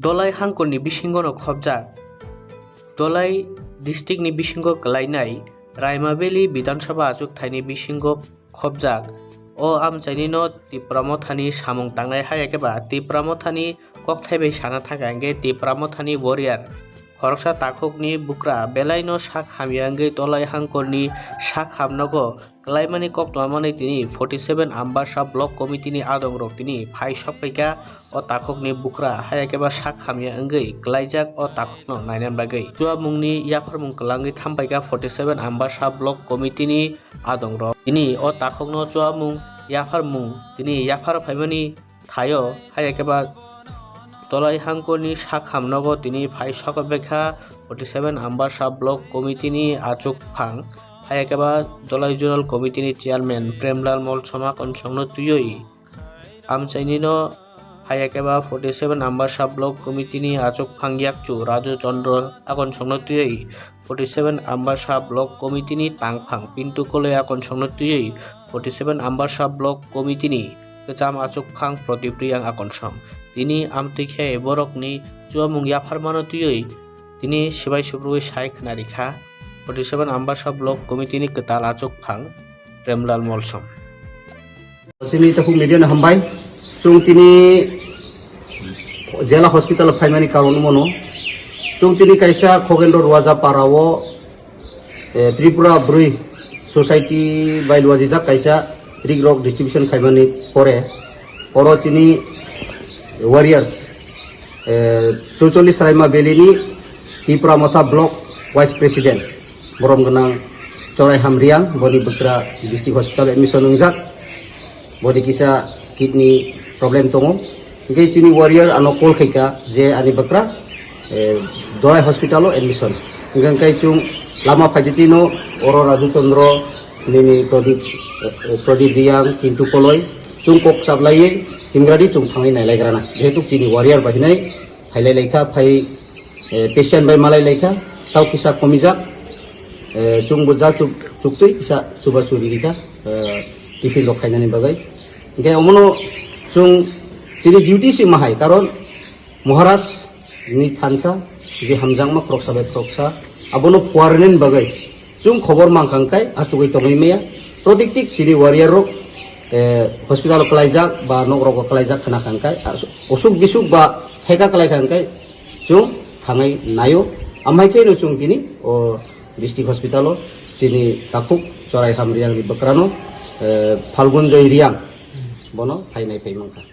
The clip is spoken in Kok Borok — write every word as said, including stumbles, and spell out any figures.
Dolai hangkorni bisingono khobjak. Dolai districtni bisingo kwlainai Raima Valley Bidhan Sabha achukthai ni bisingo khobjak. O amchaini no Tipra Mothani samung tangnai, hai khe ba Tipra Mothani kokthai bai sana thangkha hwnkhe Tipra Mothani warrior khoroksa takhukni bukra belaino sak hamya wngwi Dolai hangkorni sak hamnogo kwlaimani koktwma manwi tini forty seven Ambasa Block Committee ni adongrok tini phai sokphaikha. O takhukni bukra hai khe ba sak hamya wngwi kwlaijak o takhukno naina bagwi chuamungni yapharmung kwlangwi thampaikha forty seven Ambasa Block Committee ni adongrok. Tini o takhukno chuamung yapharmung tini yaphar phaimani thaio hai khe ba Dolai hangkorni sak hamnogo tini phai sokphaikha forty seven Ambasa Block Committee ni achukphang hai khe ba Dolai Zonal Committee ni Chairman Premlal Molsom akonsongno twiwi amchaini no hai khe ba forty seven Ambasa Block Committee ni achukphang yakchu Raju Chandra akonsongno twiwi forty seven Ambasa Block Committee ni tangphang Pintu Koloi akonsongno twiwi forty seven Ambasa Block Committee ni kwcham achukphang Pradip Reang akonsong. Tini amtwi khe borokni chuamung yapharmano twiwi tini swbai subrui sai khwnarikha forty seven Ambasa Block Committee ni kwtal achukphang Premlal Molsom. Chini takhuk media no hambai. Chwng tini jela hospital o phaimani karon wngmano. Chwng tini kaisa Khogendro Ruaja para o, eh, Tripura Brwi Society bai luajijak kaisa rik rok distribution khaimani pore oro chini warriors, eh, Chucholi Sraima Valley ni Tipra Motha Block Vice President borom gwnang Chorai Hamriang, boni bwkra district hospital admission wngjak, boni kisa kidney problem tongo. Hingke chini warrior ano call khaika je ani bwkra, eh, Dolai hospital o admission. Hingke hingke chwng lama phaidi tino oro Raju Chandra, nini Pradip, eh, Pradip Reang, Pintu Koloi, chwng kok chaplaiwi hingradi chwng thangwi nailaigrana. Jehetu chini warrior bai hinai phailai laikha, phai, eh, patient bai malai laikha, tau kisa komijak, eh, chwng bo ja chuk-, chuktwi kisa chuba churi rikha, eh, tiffin rok khainani bagwi. Hingke omono chwng chini duty si mahai, karon Maharaj ni thansa, je hamjakma khoroksa bai khoroksa, abono phuarnani bagwi chwng khobor mankha hwnkhe achugwi tongwi maya. Protiktik chini warrior rok, eh, hospital o kwlaijak ba nok rogo kwlaijak khna kha hwnkhe, asuk, osuk bisuk ba theka kwlai kha hwnkhe chwng thangwi naio. Amhai kheno chwng tini o district hospital o chini takhuk Chorai Hamriang ni bwkrano, eh, Phalgun Joy Reang bono phainai phai mankha.